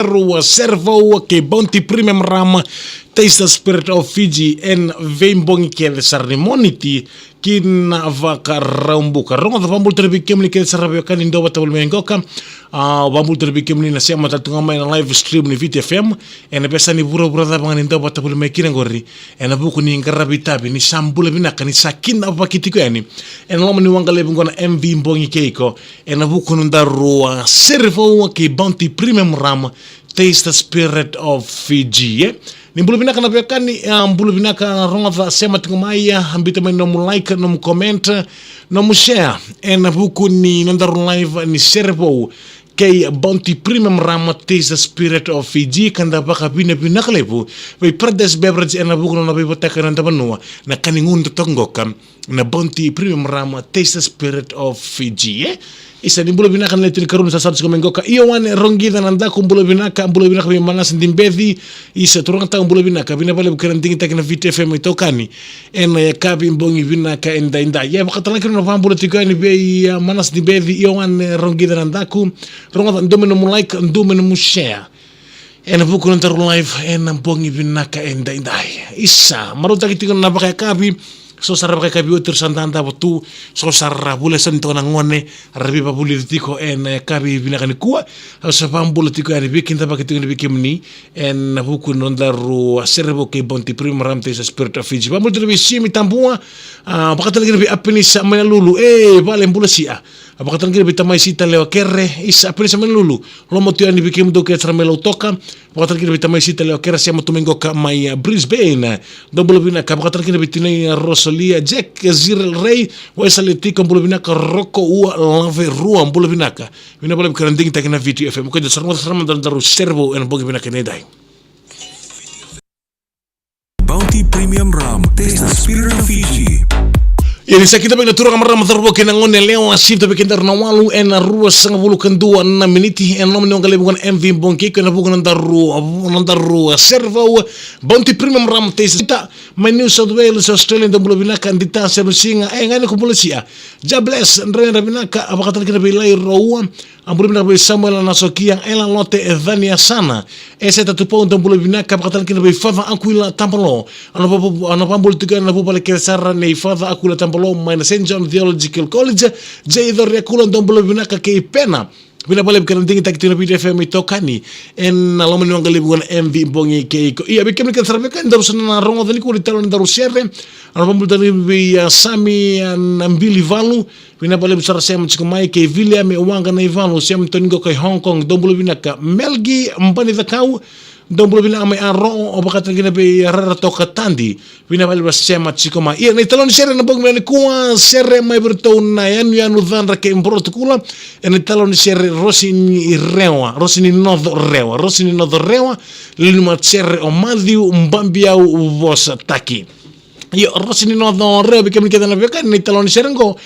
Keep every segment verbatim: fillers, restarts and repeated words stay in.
Rua Servo kei Bounty Premium Rum, Taste the Spirit of Fiji, ena veibogi kece sara ni Moniti ki na Vakaraubuka. Rogoca, vakabula tale vei kemuni kece sara, veiwekani, dou vata voli mai qoka. A, vakabula tale vei kemuni na sema tale tu ga mai na live stream ni Viti F M. Ena veiyasai ni vuravura cava ga ni dou vata voli mai kina qori, ena vuku ni qaravi tavi ni sa bula vinaka, ni sa kidavaki tiko yani ena loma ni waqa levu qo na M V Bogi Kei Iko, ena vuku ni nodaru Servo kei Bounty Premium Rum, Taste the Spirit of Fiji, e. Ni bula vinaka na veiwekani, a, bula vinaka, rogoca, sema tiko mai, a, biuta mai nomu like, nomu comment, nomu share ena vuku ni nodaru live ni Servo kei Bounty Premium Rum, Taste the Spirit of Fiji, ka da vakavinavinaka levu vei Paradise Beverage ena vuku ni nona veivotaka ena noda vanua na ka ni gunutotoka qoka, na Bounty Premium Rum, Taste the Spirit of Fiji, e. Isa, ni bula vinaka na lewe tinikarua ni sasara tiko mai qoka. Ioane Rogica Nadaku, bula vinaka, bula vinaka vei Manasa Dibeci. Isa, turaga tau, bula vinaka, vinaka vakalevu kei na digitaki na Viti F M itokani ena yakavi bogi vinaka edaidai. Ia, vakatalaki na vakabula tiko yani vei, a, Manasa Dibeci, Ioane Rogica Nadaku. Rogoca, dua mai nomu like, dua mai nomu share ena vuku ni nodaru live ena bogi vinaka edaidai. Isa, marautaki tiko na vakayakavi. So sara vakayakavi oti era sa dadavo tu, so sara ra vuli, sa ni toka na gone ra veivakavulici tiko ena yakavi vinaka nikua. Au sa vakabula tiko yani, veikidavaki tiko yani vei kemuni ena vuku ni nodaru Servo kei Bounty Premium Rum, Taste the Spirit of Fiji. Vakabula tiko vei Simi Tabua, a, vakatalaki na vei Apenisa mai na Lulu. E, vale, bula sia. A, vakatalaki na vei tamai Sita Lewa Kere, Isa, Apenisa mai na Lulu. Loma tu yani vei kemudou kece sara mai Lautoka. Vakatalaki na vei tamai Sita Lewa Kere, sema tu mai qoka mai, a, Brisbane. Dou bula vinaka. Vakatalaki na vei tinai, a, Rosalia, Jack, Zirel Rei, Waisale Tiko, bula vinaka, Roko Ua Lave Rua, bula vinaka. Vinaka vakalevu kei na digitaki na Viti F M. Ko ita sara mada sara mada nodaru Servo ena bogi vinaka edaidai. Bounty Premium Rum, Taste the Spirit of Fiji. Ia, ni sa kidavaki na turaga, marama, cauravou kei na gone yalewa, sa oti vei kedaru na walu ena ruasagavulu ka dua na miniti ena loma ni waqa levu qo na M V Bogi Kei Iko ena vuku ni nodaru, nodaru Servo, Bounty Premium Rum, Taste the Spirit. Mai New South Wales, Australia, dou bula vinaka. Dita Serusiga, e, ga ni ko bula sia. Jobless, dredre vinaka, a, vakatalaki na vei Lai Roua, a, bula vinaka vei Samuela Nasokia, Ela Lote, e, Cania Sana, e, Seta Tupou, dou bula vinaka, vakatalaki na vei Father Aquila Tabalo, a, na va-, a, na vakabula tiko na vuvale kece sara nei Father Aquila Tabalo mai na Saint John Theological College, Jay Coriakula, dou bula vinaka, kei Pena. Vinaka vakalevu kei na digitaki tiko na Viti F M itokani ena loma ni waqa levu qo na M V Bogi Kei Iko. Ia, vei kemuni kece sara veiwekani, daru sa na rogoca nikua na italanoa ni nodaru sere. A, na vakabula tale vei, a, Sami, a, Nabilivalu. Vinaka vakalevu sara, sema tiko mai, kei Viliame Waqa Naivalu, sema tiko qo kei Hong Kong, dou bula vinaka. Melgi Banicakau, dou bula vinaka mai Aro, o, vakatalaki na vei Rara Toka Tadi. Vinaka vakalevu sema tiko mai. Ia, na italanoa ni sere ena bogi vinaka nikua, sere mai vei iratou na Yanuyanu Cadra kei Borotukula. Ena italanoa ni sere Rosi ni Rewa, Rosi ni Noco Rewa, Rosi ni Noco Rewa, lewe ni matasere o Matthew Babiau Vosataki. Io, Rosi ni Noco Rewa, vei kemuni kece na veiwekani, na italanoa ni sere qo,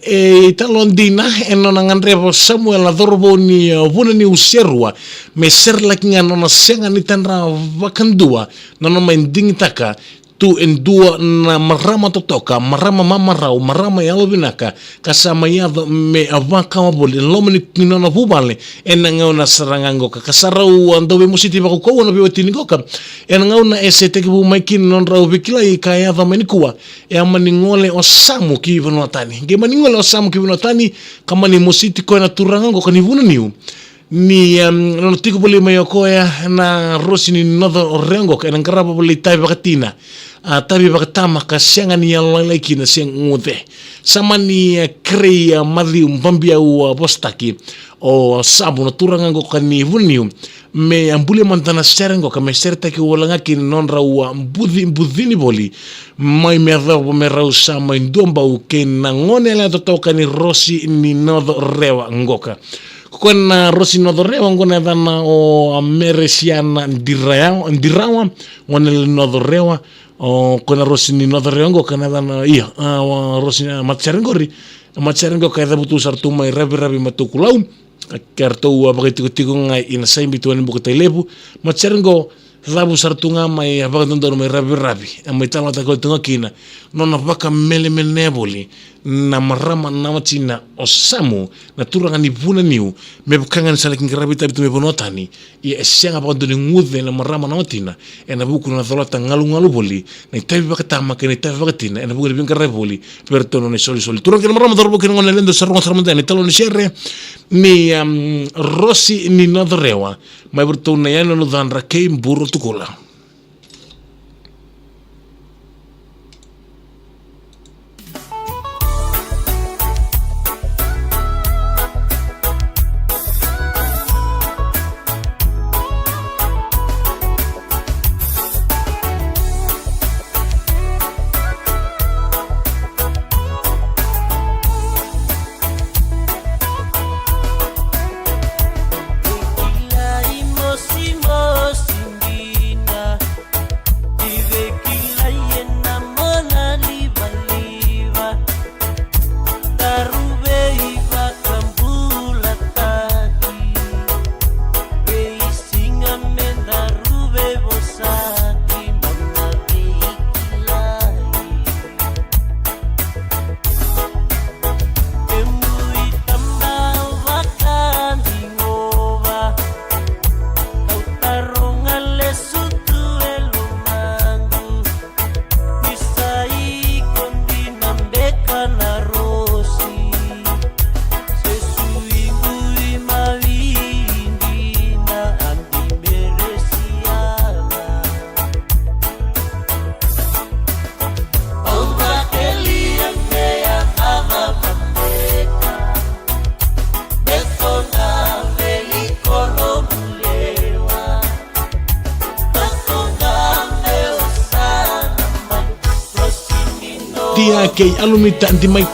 e italanoa dina ena nona gadreva o Samuela, cauravou ni, e, Vunaniu Serua, me serelaki ga na nona sega ni tadra vakadua na nona mai digitaka tu e dua na marama totoka, marama mamarau, marama yalovinaka, ka sa mai yaco me a vakawa voli ena loma ni, ni nona vuvale ena gauna sara ga qoka. Ka sa rau a dau veimositi vakaukauwa na veiwatini qoka ena gauna e se tekivu mai kina na nodrau veikilai ka yaco mai nikua. E a mani gole o Samu ki vanua tani. Qai mani gole o Samu ki vanua tani, ka mani mositi koya na turaga qoka ni Vunaniu. Ni, em, nona tiko voli mai o koya na Rosi ni Noco Rewa qoka, ena qarava voli tavi vakatina, a, tavi vakatama, ka sega ni yalolailai kina se guce. Sa mani, e, kerei, e, Matthew Babiau, a, Vosataki, o Samu, na turaga qoka ni Vunaniu, me a bulia mada na sere qoka, me seretaki wale ga kina na nodrau, a, buci, bucini voli, mai me yacova me rau sa mai duabau kei na gone yalewa totoka ni Rosi ni Noco Rewa qoka. Ko koya na Rosi ni Noco Rewa qo na yacana o Meresiana Dirawa, Dirawa, gone ni Noco Rewa. O koya na Rosi ni Noco Rewa qo ka na yacana, ia, a, o Rosi ni, a, matasere qori. A matasere qo ka e cavutu sara tu mai Raviravi, Matukulau. Ka ratou a vakaitikotiko ga ina Saibi, Tuanibuka, Tailevu. Matasere qo cavu sara tu ga mai, a, Vakadodonu mai Raviravi. A mai talanoataka tu ga kina nona vakamenemene voli na marama na watina o Samu, na turaga ni Vunaniu, me vaka ga ni sa na qaravi itavi tu mai vanua tani. Ia e sega vakadua ni guce na marama na watina ena vuku ni nona colata galugalu voli na itavi vakatama kei na itavi vakatina ena vuku ni veiqaravi voli vei iratou na nona isolisoli. Turaga kei na marama, cauravou kei na goneyalewa, sa rogoca sara mada na italanoa ni sere nei, um, Rosi ni Nacorewa mai vei iratou na Yanuyanucadra kei Burotukula. Tia kei Alumita Dimai.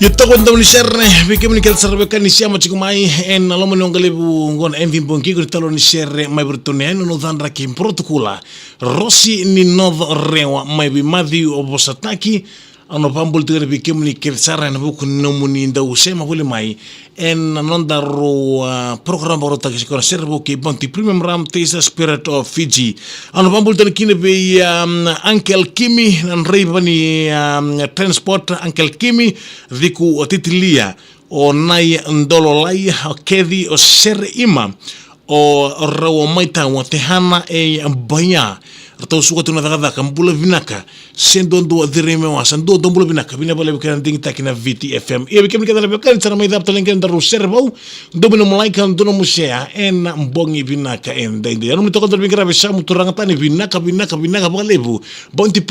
Io, toka na dau ni sere vei kemuni kece sara vei kemuni ni sema tiko mai ena loma ni waqalevu qo na M V Bogi, ko ni talo ni sere mai vei iratou na yanuyanu o Cadraki Brotukula, Rosi ni Noco Rewa mai vei Maciu o Vosataki. Au na vakabula tiko vei kemuni kece sara ena vuku ni nomuni dau sema voli mai ena noda rau, ah, program vakarautaki se ko na Sere Vou kei Bounty Premium Rum, Taste the Spirit of Fiji. Au na vakabula tale kina vei, um, Uncle Kimi, na draiva ni, um, transport, Uncle Kimi, Ciku o Titilia, o Nai Dololai, o Kethi, o Sere Ima, o rau o Maitau, o Tehana e Baia. Ratou suka tu na cakacaka, bula vinaka. Se duadua, ciri me wasa duadua, bula vinaka. Vinaka vakalevu kei na digitaki na Viti F M. Ia vei kemuni kece na veiwekani, sa na mai cava tale qai na rau Sere Vou. Domo na Malaika, Domo na Musea ena bogi vinaka edaidai. Au na mai toka tale vei qaravi Samu Turaga Tani, vinaka, vinaka, vinaka vakalevu. Bounty